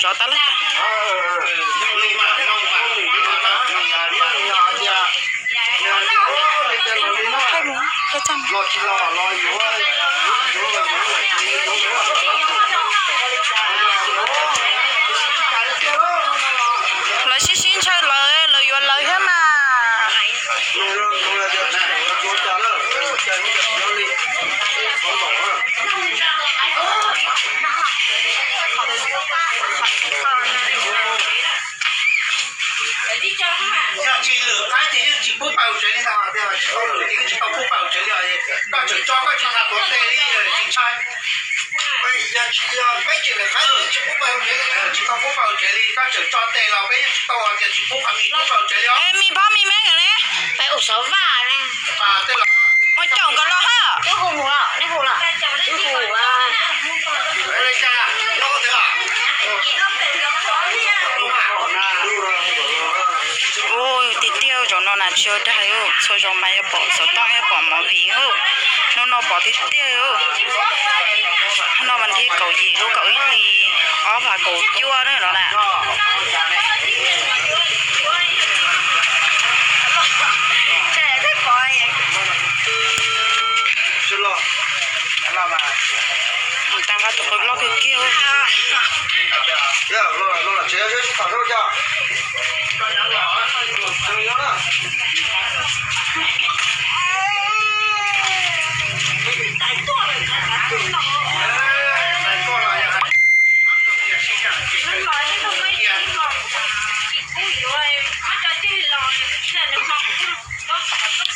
Rov tau lawm. Lawv sib sib ntshaw lawv, lawv yuav lawv thiab mas. Yog tsis lwm qaib ces yeej tsis pub pawg tsev li ntag, tsis tau lwm ces yeej tsis tau pub pawg tsev li os. Koj tseem tso koj tsis tau tuav tes li tsis ntshai. Yog tsis yog peb tsis lwm qaib tsis pub pawg tsev li, tsis tau pub pawg tsev li, koj tseem tso tes los peb yeej tsis tau hais tias tsis pub qhov mis pub pawg tsev li os. Mis phob mis meej ne. Mus caum nkawd los ha. Ua tiag tiag, zaum no na tsis ua dag, txhua zaus mas yog pom xov tooj thiab pom movie, hnub no pom tiag tiag. Hnub no vas thib kaum yim lub kaum ib hlis ob phav kaum cuaj na no na. Mus tag nqa tus qws loj kawg kiag.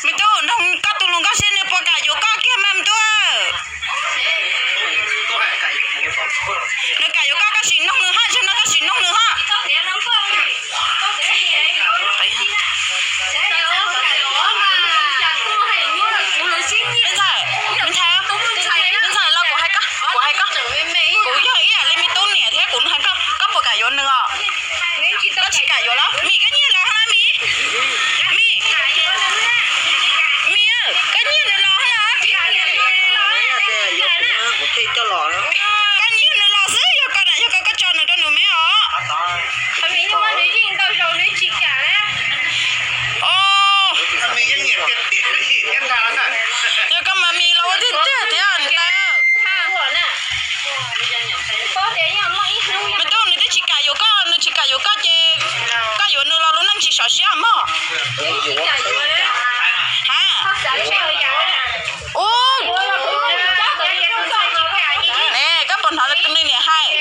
Me tub, nug koj tus hluas nkauj seb nws puas kam yuav koj kiag mas me tub. Nws kam yuav koj, koj sim nug nws hab, zaum no koj sim nug nws hab. Me ntxhais, me ntxhais, me ntxhais los kuv hais koj, kuv hais koj, kuv yog ib yam li me tub niam thiab kuv hais koj, koj puas kam yuav nws os? Koj tsis kam yuav los? Mim, koj nyiag los hab na Mim? Mim, Mim, koj nyiag nws los hab na? Koj nyiag nws los xwb, yog koj na, yog koj, koj tso nws rau nws me os. Yog koj mas Mim los ua tiag tiag thiab ntag. Me tub, nws twb tsis kam yuav koj, nws tsis kam yuav koj ces koj yuav nws los lub neej tsis sov siab mog. Ha, ub, ne koj puas hnov nws niam hais?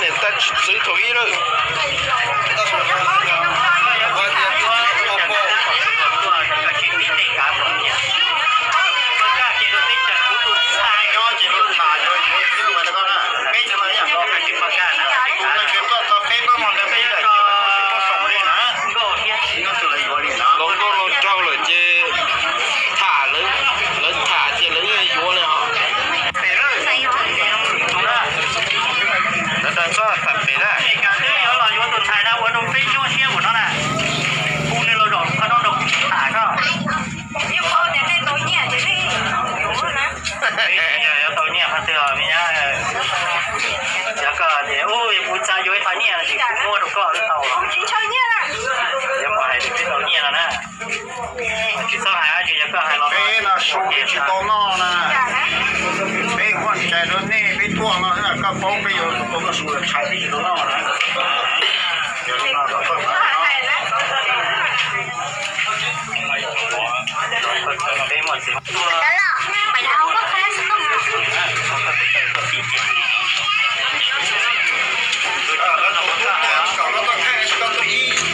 Tab tsis txwv thaum ib lawm. Los nkauj los nraug lawm ces tham, lawv tham ces lawv yeej yuav li os. Twb yuav los yuav tus ntxhais no ua rau peb zoo siab ua no na. Hu nws los zaum qhov no rau tham koj. Yuav tau nyiaj qhov twg os me nyab? Yog koj tias, u, kuv xav yuav ib qho nyiaj no ces kuv muab rau koj twb tau los. Yuav mus hais tias peb tau nyiaj no na. Tsis txhob hais dab tsi, yog koj hais los peb no su peb tsis tau noj na. Peb muaj ntshai rau nej, peb tuaj no xwb na, koj paub peb yuav tau noj su los tshais peb tsis tau noj na. Yog li no kom koj xav no.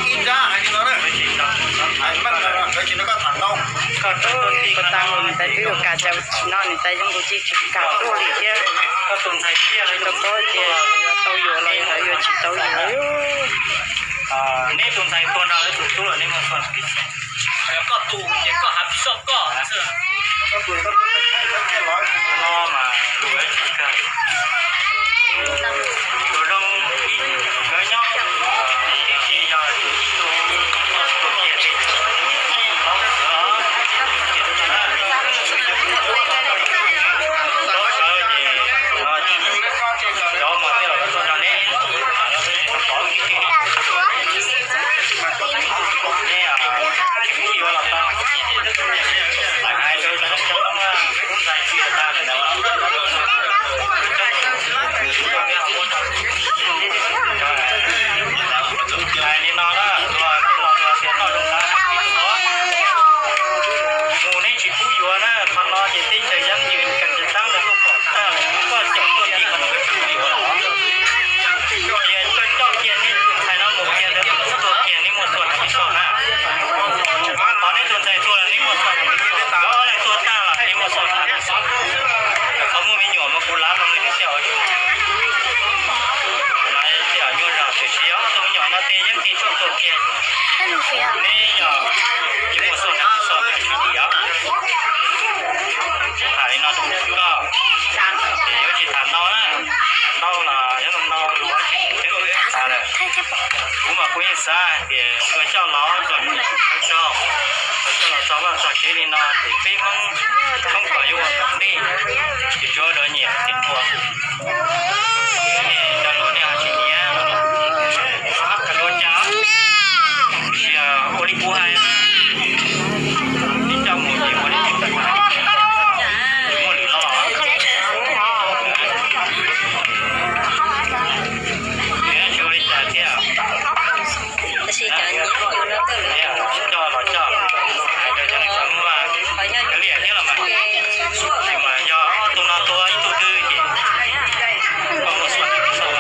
Ib nrab hais li no na, hais meej no, koj tsis nrog koj tham ntau. Koj tau niam tais twb yuav kam cas tsis noj, niam tais yeej nkaus ci tsis kam tuaj li thiab. Rau koj tias yuav tau yuav los yuav tsis tau yuav. Neb tus ntxhais tuag no lawv tus tub los neb muaj xoj? Koj tus ces koj hais xoj koj. No mas luag tsis kawg. Tus zoo ib nkawd nyob tib si yog tus ib tug tuag kiag ces tsis tau sawv. Tsis tau sawv ces no ces cov mas thiaj los tuaj nrog neb. Neb tsis pub yuav los tau. Hais rau cov ntxhais tsis tag li ntawd. Hais li no na, luag tej los luag tias noj zoo qab, mus neb tsis pub yuav na, qhov no ces teb chaws yeeb yws kas tsis tab ntawd tuaj pom tag, koj caum tuaj tim qhov no koj tsis pub yuav los. Ces koj coj kiag neb tus ntxhais no mus kiag ntawd, tuag kiag neb muaj xoj hais tsis tau na. Thaum neb tus ntxhais tuag los neb muaj xoj, ob leeg tuag tag los neb muaj xoj hais tsis tau. Qhov muaj me nyuam mas kuv lav los nws thiaj ua. Mas thiaj nyuaj zog tiam sis ob tug me nyuam no tej yeeb tej tshuaj tuag kiag, neb yog tsis muaj xoj hais tsis tau tsis tsim os. Kuv tham li no rau koj, ces yuav tsis tham ntau na, ntau los yuav ntau, luag tsis tsim teb ua tham lawm. Kuv mas kuv yeej xav hais tias luag coj los txog, luag coj los txog vaj txog tsev li no ces peb Hmoob, Hmoob kom yuav ua tom ntej, ces tsuav rov nyiam ces tua. Nej cov hluas nej ho tsis nyiam, hab ka dua cas, tiam sis ua li kuv hais, nej coj mus ces ua li kuv hais, tsis muaj lwm los. Tsis ua li cas thiab. Coj los coj, hais rau cov neeg Hmoob mas, cov liam thiab los mas, tsis mas yog ob tug no tua ib tug twg ces koj muaj xoj,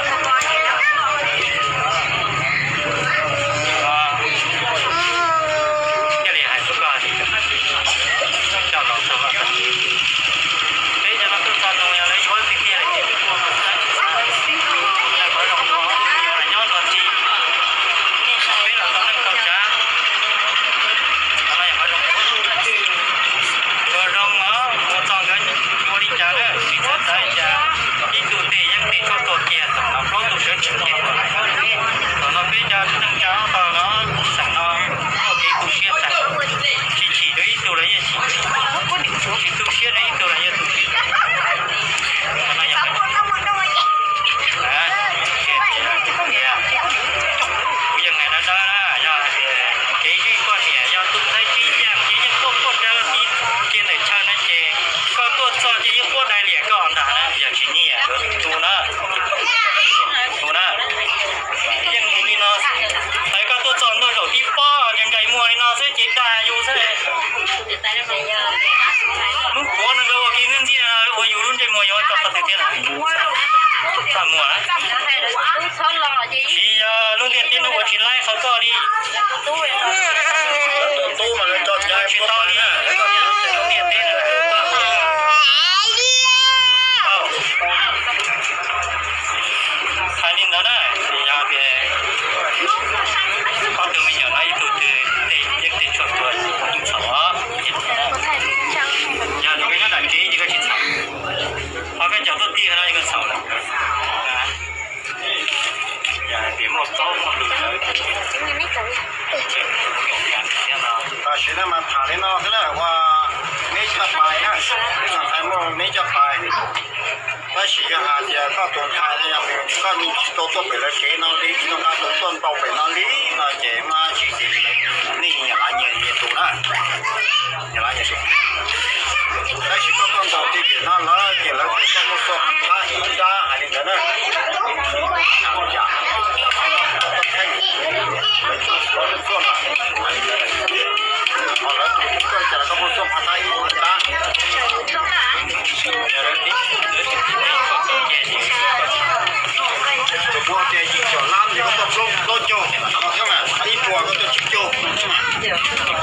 Tsis yog lub ntiaj teb no ua tsis laib qhov koj li. Tsis tau li, lub ntiaj teb no. Hais li ntawd na, yog tias ob tug me nyuam no ib tug twg tej yeeb tej tshuaj tuag txhaum os. Yog tus koj nyob nram kev ces koj tsis txhaum, ho koj cov tuaj tij no ces koj txhaum lawm. Yog hais tias muaj plaub muaj lus lawm, tam sim no mas tham li no xwb na, ua neb coj pais na, hais muaj neb coj pais. Tab sis yog hais tias koj tus ntxhais no yog koj tsis tau tuaj pem lawv kev no li, tsis tau nqa tus tuaj ntaus pem no li no ces muaj tsis ces nej nyias lav nyias tus na. Tab sis koj tuaj ntaus tij pem no lawm ces lawv tus koj muaj xuaj thab ib nrab hais li ntawd na. Ho lawv tus koj cas koj muaj xuaj thab ib nrab. Tus muaj tias yim caum lab ces koj tuaj plaub caug, ib puas koj tuaj tsib caug.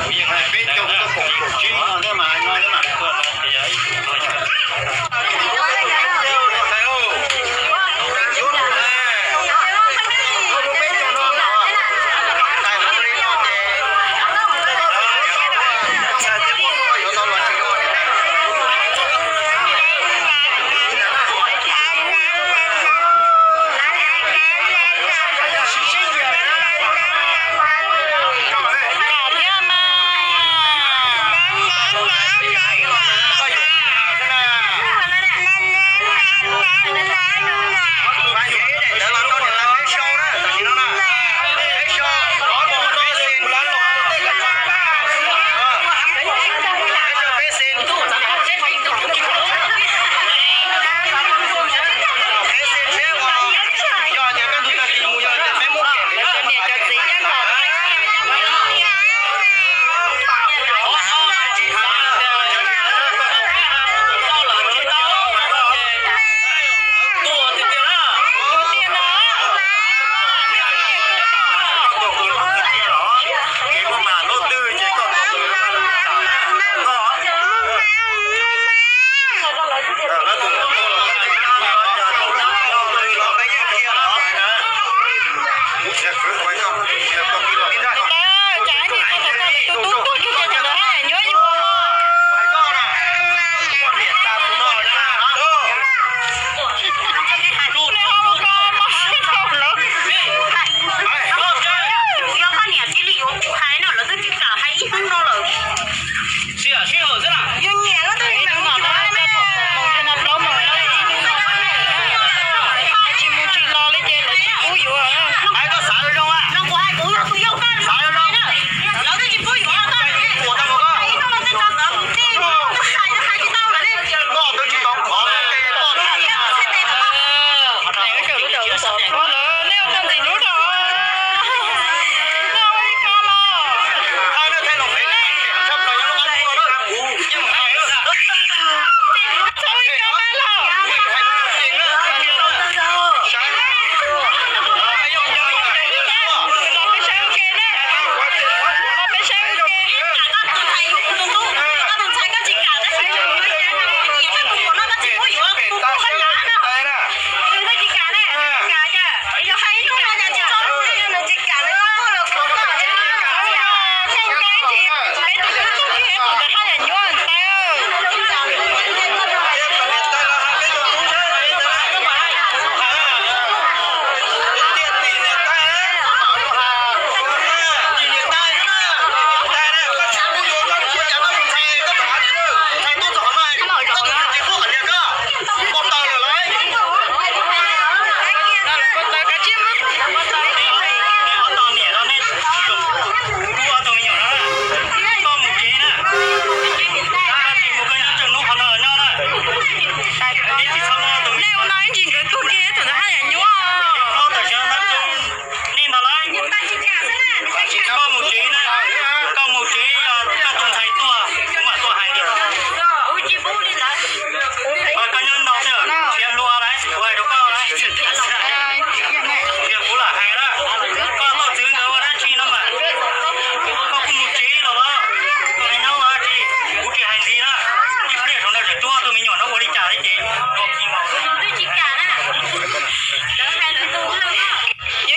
Kuv yeej hais peb caug koj tuaj kaum kaum tsib no thiab mas hais no thiab mas.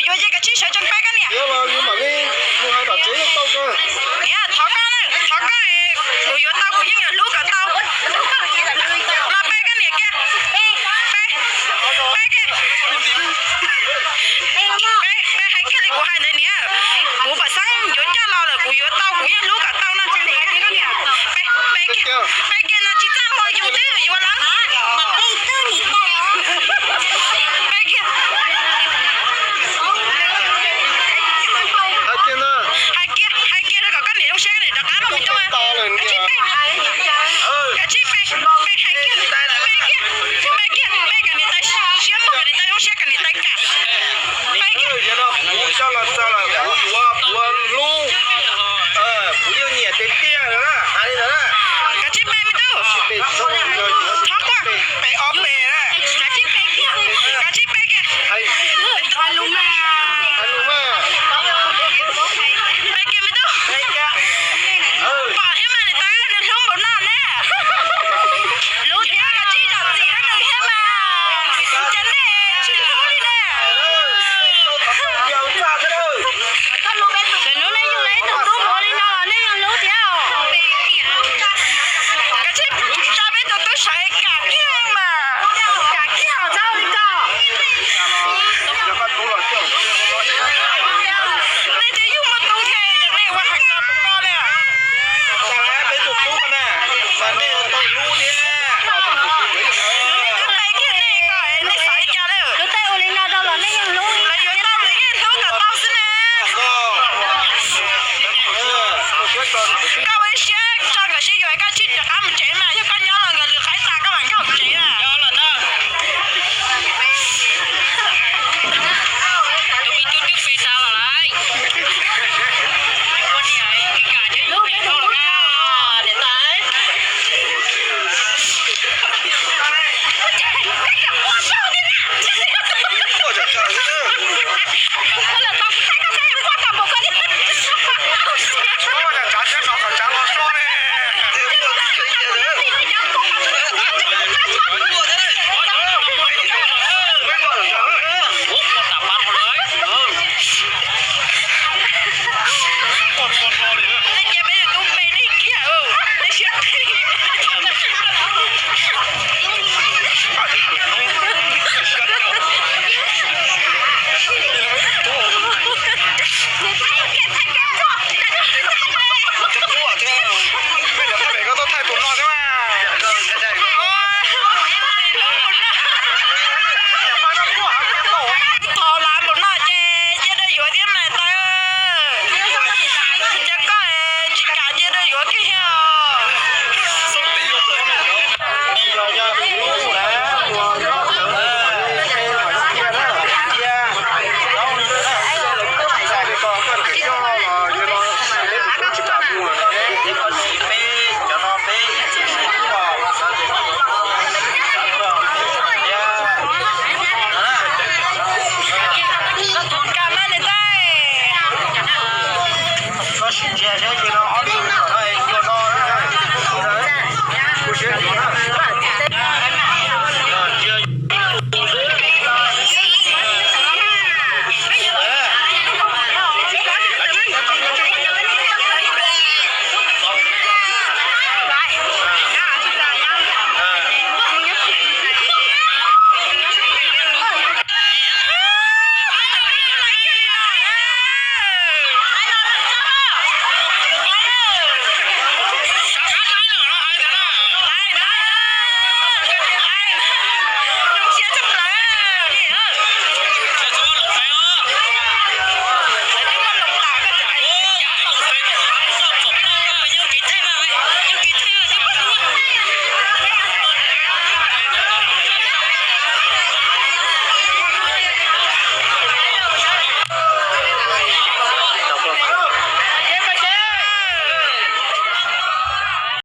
Ces kav tsij sawv tsees pe koj niam. Niam, thov koj na, thov koj, kuv yuav tau kuv yeej yuav hlub kom tau. Los pe koj niam kiag. Pe, pe kiag. Pe, pe hais kiag li kuv hais ntawd niam. Kuv pam xeeb yuav coj los lawm kuv yuav tau kuv yeej hlub kom tau no. Pe, pe kiag, pe kiag no tsis txaj muag yus twb yuav lawm. Pe kiag. Hais kiag, hais kiag rau kom koj niam zoo siab koj niam rov qab mas me tub. Kav tsij pe, kav tsij pe, pe hais kiag, pe kiag, pe kiag, pe kom niam tais siab mog, kom niam tais zoo siab, kom niam tais kam. Pe kiag. Kuv coj los txog lawm kuv yuav, kuv yuav hlub, kuv yeej nyiam tiag tiag na, hais li ntawd na. Kav tsij pe me tub. Thov koj. Pe ob pe na. Kav tsij pe kiag, kav tsij pe kiag. Hais lus mas, hais lus mas. Pe kiag me tub. Pom thiab mas niam tais nws hlub npaum no ne. Hlub thiab kav tsij zam txim rau nws thiab mas. Ces nej tsis hlub li ne. Lwm hnub nej yug los ib tug tub npaum li no los nej yeej hlub thiab. Kav tsij tsa peb tus tub sawv kam kiag mas. Kam kiag txhob ua li ko. Nej twb yug muaj tub ntshe nej ua hais tau tus ko li. Peb tus tub na, mas nej tau hlub thiab. Twb pe kiag nej ko, nej xav li cas lawm? Twb pe ua li no rau los nej yeej hlub, los yuav tau los yeej hlub kom tau xwb ne. Koj ua ib siab tso nkawd sib yuav, koj tsij rov qab mus tsev mas, yog koj nyob los nkawd lwm qaib tas koj mam nkag hauv tsev na. Tus me tub twb pe tas los lawm. Nej cia peb tus tub pe nej kiag, nej siab phem.